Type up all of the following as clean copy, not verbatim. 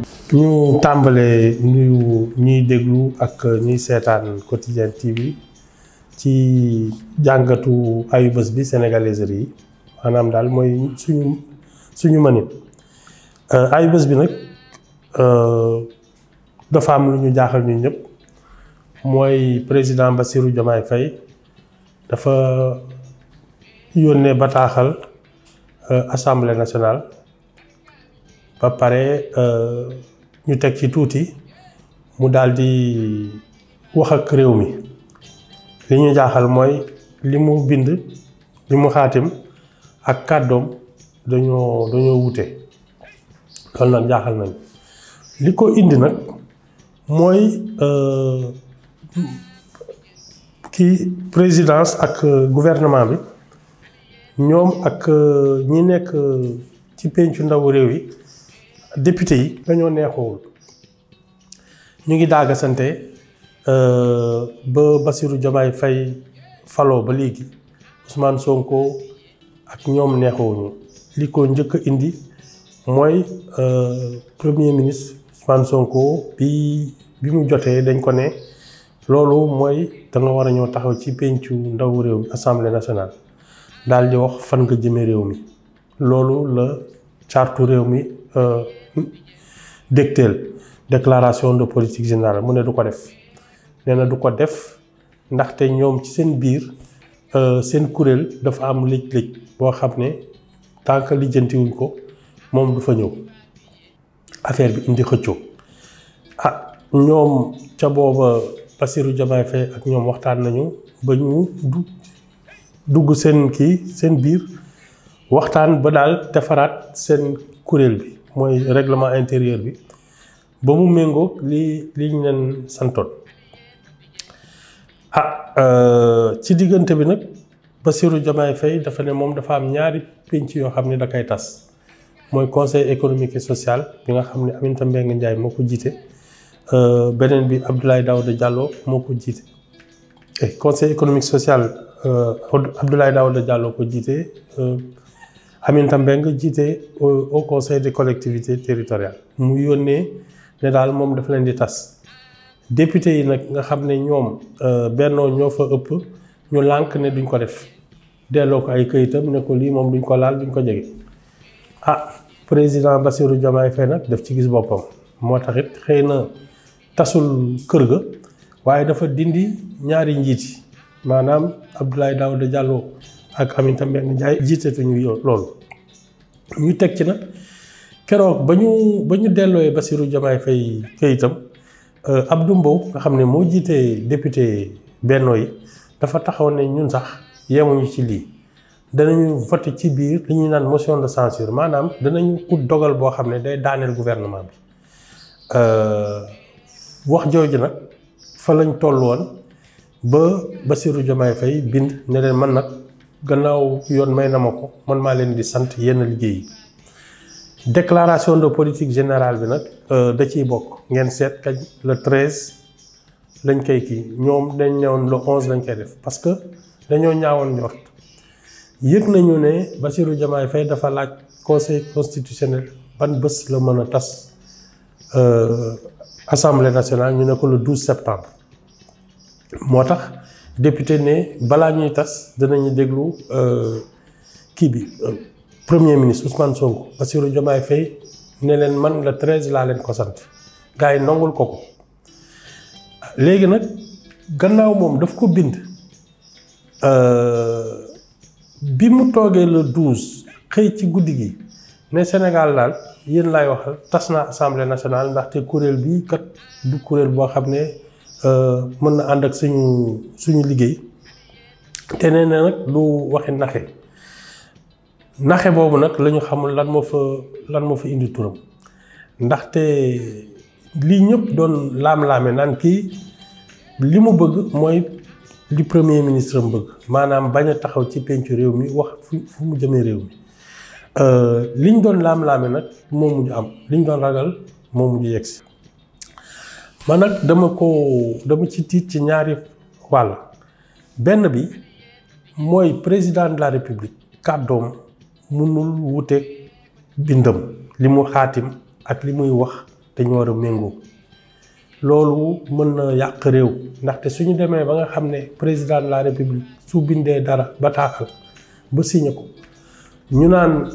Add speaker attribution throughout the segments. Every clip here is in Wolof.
Speaker 1: ñu tàmbalee nuyu ñuy déglu ak ñuy seetaan Quotidien TV ci jàngatu ayu bés bi sénégaliserie yi maanaam daal mooy suñu mënin ayu bés bi nag dafa am lu ñu jaaxal ñu ñëpp mooy président Bassirou Diomaye Faye dafa yónnee bataaxal assemblée nationale ba pare ñu teg ci tuuti mu daal di wax ak réew mi li ñu jaaxal mooy li mu bind li mu xaatim ak kàddoom dañoo wute loolu nag jaaxal nañu li ko indi nag mooy kii présidence ak gouvernement bi ñoom ak ñi nekk ci pencu ndawu réew yi député yi dañoo neexoowul ñu ngi daaga sante ba Bassirou Diomaye Faye faloo ba léegi Ousmane Sonko ak ñoom neexoowuñu li ko njëkk a indi mooy premier ministre Ousmane Sonko bi mu jotee dañ ko ne loolu mooy da nga war a ñëw taxaw ci pencu ndawu réew mi assemblée nationale daal di wax fan nga jëme réew mi loolu la chartu réew mi dégteel déclaration de politique générale mu ne du ko def nee na du ko def ndaxte ñoom ci seen biir seen kuréel dafa am lëj-lëj boo xam ne tant que lijjantiwuñ ko moom du fa ñëw affaire bi indi xëccoo ñoom ca booba Bassirou Diomaye Faye ak ñoom waxtaan nañu ba ñu dugg seen biir waxtaan ba daal defaraat seen kuréel bi mooy règlement intérieur bi ba mu méngoo li ñu leen santoon ci diggante bi nag Bassirou Diomaye Faye dafa ne moom dafa am ñaari pénc yoo xam ne da koy tas mooy conseil économique et social bi nga xam ne Aminata Mbengue Ndiaye moo ko jiite beneen bi Abdoulaye Daouda Diallo moo ko jiite conseil économique social Abdoulaye Daouda Diallo ko jiite Aminata Mbengue jiite au conseil des collectivités territoriales mu yónnee ne daal moom dafa leen di tas député yi nag nga xam ne ñoom bennoo ñoo fa ëpp ñu lànk ne duñ ko def delloo ko ay këyitam ne ko lii moom duñ ko laal duñ ko jege président Bassirou Diomaye Faye nag daf ci gis boppam moo taxit xëy na tasul kër ga waaye dafa dindi ñaari njiiti maanaam Abdoulaye Daouda Diallo ak Aminata Mbengue Ndiaye jiitetuñu loolu ñu teg ci nag keroog ba ñu dellooyee Bassirou Diomaye Faye këyitam Abdou Mbow nga xam ne moo jiitee député Benno yi dafa taxaw ne ñun sax yemuñu ci lii danañu voté ci biir li ñuy naan motion de censure maanaam danañu ut dogal boo xam ne day daaneel gouvernement bi wax jooju nag fa lañ toll woon ba Bassirou Diomaye Faye bind ne leen man nag gannaaw yoon may na ma ko man maa leen di sant yenn liggéey yi déclaration de politique générale bi nag da ciy bokk ngeen seet kañ le 13 lañ koy kii ñoom dañ ñëwoon le 11 lañ koy def parce que dañoo ñaawoon njort yëg nañu ne Bassirou Diomaye Faye dafa laaj conseil constitutionnel ban bés la mën a tas assemblée nationale ñu ne ko le 12 septembre moo tax député ne balaa ñuy tas danañu déglu kii bi premier ministre Ousmane Sonko Bassirou Diomaye Faye ne leen man le 13 laa leen ko sant gars yi nangul ko léegi nag gannaaw moom daf ko bind bi mu toogee le 12 xëy ci guddi gi ne Sénégal daal yéen laay waxal tas na assemblée nationale ndaxte kuréel bi kat du kuréel boo xam ne mën na ànd ak suñu liggéey te nee na nag du waxi naxe boobu nag la ñu xamul lan moo fa indi turam ndaxte lii ñëpp doon laam-laame naan kii li mu bëgg mooy li premier ministre am bëgg maanaam bañ a taxaw ci pencu réew mi wax fu mu jëmee réew mi liñ doon laam-laame nag moo mujj am liñ doon ragal moo mujj yegsi man nag dama ci tiit ci ñaari wàll benn bi mooy président de la république kàddoom mënul wuteeg bindam li mu xaatim ak li muy wax dañu war a méngoo loolu mën na yàq réew ndaxte suñu demee ba nga xam ne président de la république su bindee dara bataaxal ba signé ko ñu naan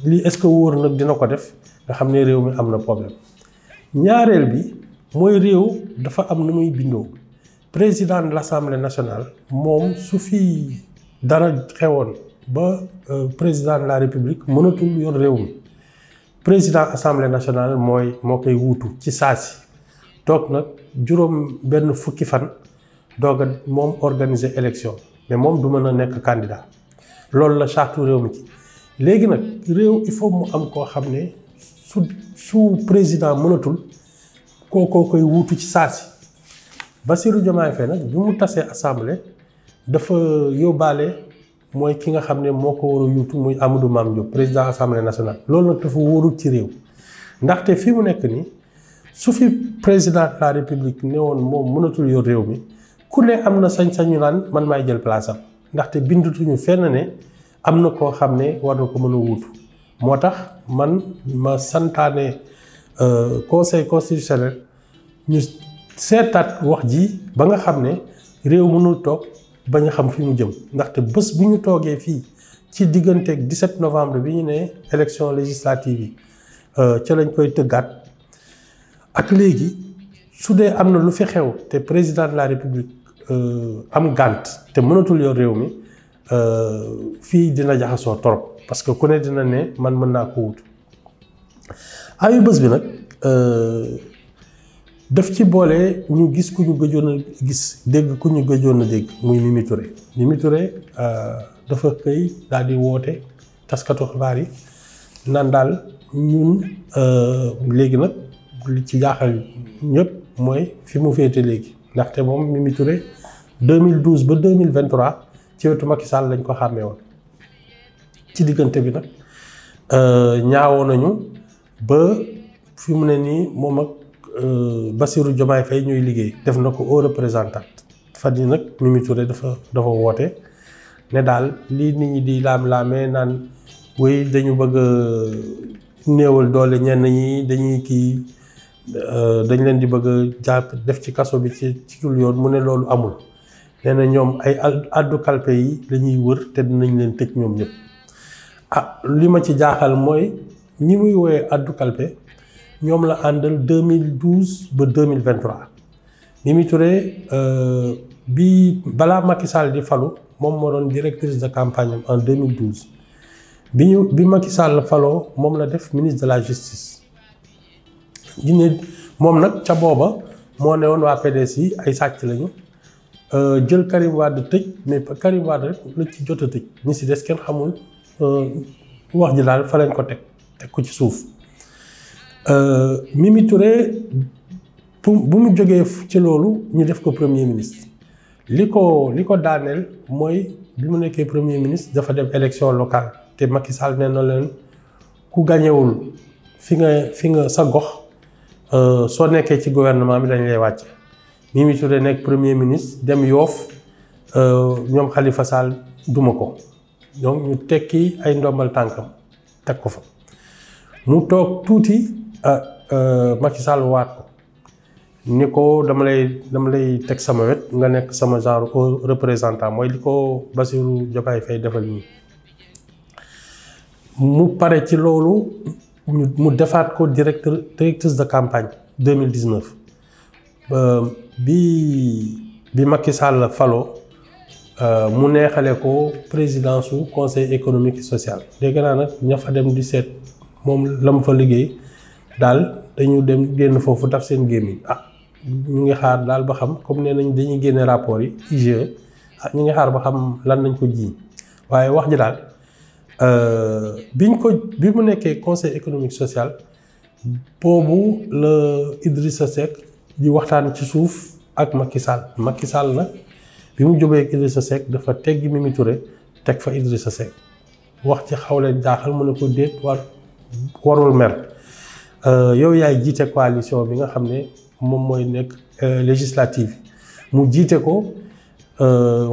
Speaker 1: lii est-ce que wóor nag dina ko def nga xam ne réew mi am na problème. ñaareel bi mooy réew dafa am nu muy bindoo président de l'Assemblée nationale moom su fi dara xewoon ba président de la république mënatul yor réew mi président assemblée nationale moo koy wuutu ci saasi toog nag juróom benn fukki fan doog a moom organiser élection mais moom du mën a nekk candidat loolu la charte réew mi ci. léegi nag réew il faut mu am koo xam ne su président mënatul kookoo koy wuutu ci saasi Bassirou Diomaye Faye nag bi mu tasee assemblée dafa yóbbaale mooy ki nga xam ne moo ko war a yuutu muy Amadou Mame Diop président assemblée nationale. loolu nag dafa wóorul ci réew ndaxte fi mu nekk nii su fi président de la république ne woon moom mënatul yor réew mi ku ne am na sañ-sañu naan man maay jël place am ndaxte bindutuñu fenn ne am na koo xam ne war na ko mën a wuutu. moo tax man ma santaane conseil constitutionnel ñu seetaat wax ji ba nga xam ne réew mënul toog bañ a xam fi mu jëm ndaxte bés bu ñu toogee fii ci digganteeg 17 novembre bi ñu ne élection législative yi ca lañ koy tëggaat ak léegi su dee am na lu fi xew te président de la république am gànt te mënatul yor réew mi fii dina jaxasoo trop parce que ku ne dina ne man mën naa ko wut. ayu bés bi nag daf ci boole ñu gis ku ñu gëjoon a gis dégg ku ñu gëjoon a dégg muy Mimi Touré. Mimi Touré dafa xëy daal di woote taskatu xibaar yi naan daal ñun léegi nag li ci jaaxal ñëpp mooy fi mu féete léegi ndaxte moom Mimi Touré 2012 ba 2023 ci wetu Macky Sall lañ ko xàmmee woon ci diggante bi nag ñaawoo nañu ba fi mu ne nii moom ak Bassirou Diomaye Faye ñuy liggéey def na ko haut représentant fan yi nag Mimi Touré dafa woote ne daal lii nit ñi di laam-laamee naan wéy dañu bëgg a néewal doole ñenn ñi dañuy kii dañ leen di bëgg a jàpp def ci kaso bi ci dul yoon mu ne loolu amul nee na ñoom ay addu kalpe yi lañuy wër te dinañ leen tëj ñoom ñëpp. li ma ci jaaxal mooy ñi muy woowee addu kalpe ñoom la àndal 2012 ba 2023 Mimi Touré bi balaa Macky Sall di falu moom moo doon directrice de campagne en 2012 bi Macky Sall faloo moom la def ministre de la justice. moom nag ca booba moo ne woon waa PDS yi ay sàcc lañu jël Karim Wade tëj mais Karim Wade rek la ci jot a tëj ñi si des kenn xamul wax ji daal fa leen ko teg ko ci suuf. Mimi Touré bu mu jógee ci loolu ñu def ko premier ministre li ko daaneel mooy bi mu nekkee premier ministre dafa dem élection locale te Macky Sall nee na leen ku gañewul fi nga sa gox soo nekkee ci gouvernement bi dañ lay wàcce. Mimi Touré nekk premier ministre dem Yoff ñoom Khalifa Sall duma ko donc ñu tekki ay ndombal tànkam teg ko fa mu toog tuuti Macky Sall waat ko ni ko dama lay teg sama wet nga nekk sama genre représentant mooy li ko Bassirou Diomaye Faye defal nii mu pare ci loolu mu defaat ko directrice de campagne 2019 bi Macky Sall falo mu neexale ko présidence su conseil économique et social dégg naa nag ña fa dem di seet moom la mu fa liggéey daal dañu dem génn foofu daf seen gémmiñ ñu ngi xaar daal ba xam comme nee nañ dañuy génne rapport yi IGE ñu ngi xaar ba xam lan nañ ko jiiñ waaye wax ji daal bi mu nekkee conseil économique social boobu la Idrissa Seck di waxtaan ci suuf ak Macky Sall nag bi mu jógee ak Idrissa Seck dafa teggi Mimi Touré teg fa Idrissa Seck wax ci xaw leen jaaxal mu ne ko déet warul mer yow yaay jiite coalition bi nga xam ne moom mooy nekk législative mu jiite ko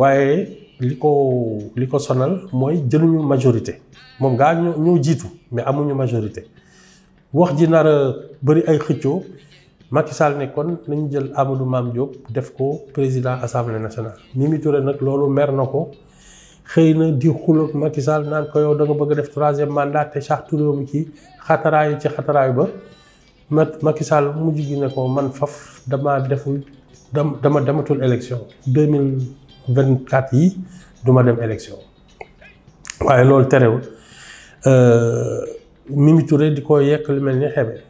Speaker 1: waaye li ko sonal mooy jëluñu majorité moom gaa ñoo jiitu mais amuñu majorité wax ji nar a bëri ay xëccoo Macky Sall ne kon nañu jël Amadou Mame Diop def ko président assemblée nationale. Mimi Touré nag loolu mer na ko xëy na di xuloog Macky Sall naan ko yow da nga bëgg a def 3e mandat te sax turéew mi ci xataraayu ba Macky Sall mujj gi ne ko man faf dama dematul élection 2024 yi duma dem élection waaye loolu terewul Mimi Touré di ko yekk lu mel ni xebe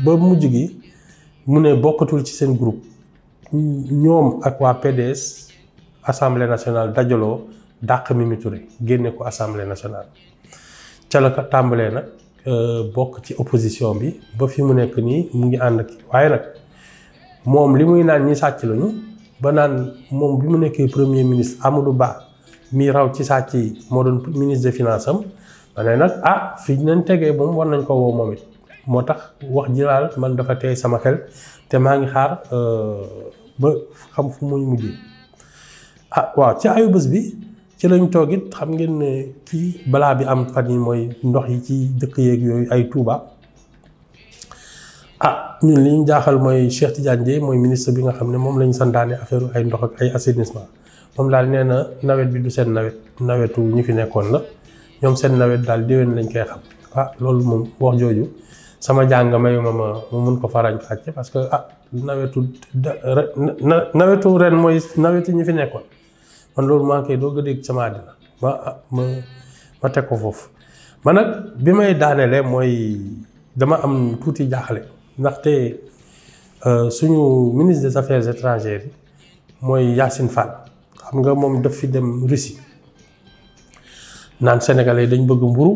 Speaker 1: ba mujj gi mu ne bokkatul ci seen groupe ñoom ak waa PDS assemblée nationale dajaloo dàq Mimi Touré génne ko assemblée nationale ca la ko tàmbalee nag bokk ci opposition bi ba fi mu nekk nii mu ngi ànd ak waaye nag moom li muy naan ñi sàcc lañu ba naan moom bi mu nekkee premier ministre Amadou Ba mi raw ci sàcc yi moo doon ministre des finances am ma ne nag fi ñu leen tegee moom war nañ ko woo moom it moo tax wax ji daal man dafa tey sama xel te maa ngi xaar ba xam fu muy mujjee waaw ci ayu bés bi ci lañ toog it xam ngeen ne kii balaa bi am fan yi mooy ndox yi ci dëkk yeeg yooyu ay Touba ñun li ñu jaaxal mooy Cheikh Tidiane Dièye mooy ministre bi nga xam ne moom lañ santaane affaire ay ndox ak ay assainissement moom daal nee na nawet bi du seen nawetu ñi fi nekkoon la ñoom seen nawet daal déwén lañ koy xam loolu moom wax jooju sama jàng mayuma ma mun ko farañ fàcce parce que nawetu ren mooy nawetu ñi fi nekkoon man loolu maa ngi koy doog a dégg sama àddina ma teg ko foofu man nag bi may daanelee mooy dama am tuuti jaaxle ndaxte suñu ministre des affaires étrangères yi mooy Yassine Fall xam nga moom daf fi dem Russie naan sénégalais dañ bëgg mburu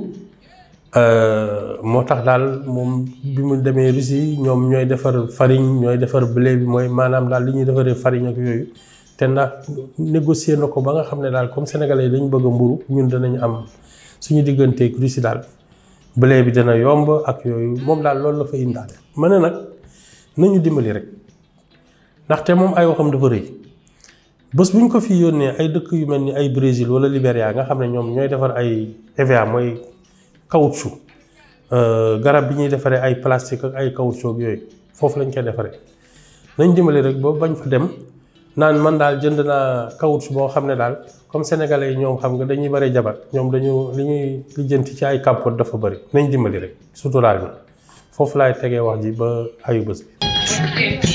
Speaker 1: moo tax daal moom bi mu demee Russie ñoom ñooy defar farine ñooy defar blé bi mooy maanaam daal li ñuy defaree farine ak yooyu te ndax négocier na ko ba nga xam ne daal comme sénégalais dañu bëgg mburu ñun danañ am suñu digganteeg Russie daal blé bi dana yomb ak yooyu moom daal loolu la fa indaale. ma ne nag nañu dimbali rek ndaxte moom ay waxam dafa rëy bés bu ñu ko fi yónnee ay dëkk yu mel ni ay Brésil wala Libéria nga xam ne ñoom ñooy defar ay EVA mooy caoutchouc garab bi ñuy defaree ay plastique ak ay caoutchouc yooyu foofu lañ koy defaree nañ dimbali rek ba bañ fa dem naan man daal jënd naa caoutchouc boo xam ne daal comme sénégalais yi ñoom xam nga dañuy bari jabar ñoom li ñuy lijjanti ci ay capote dafa bari nañ dimbali rek suturaal bi foofu laay tegee wax ji ba ayu bés bi.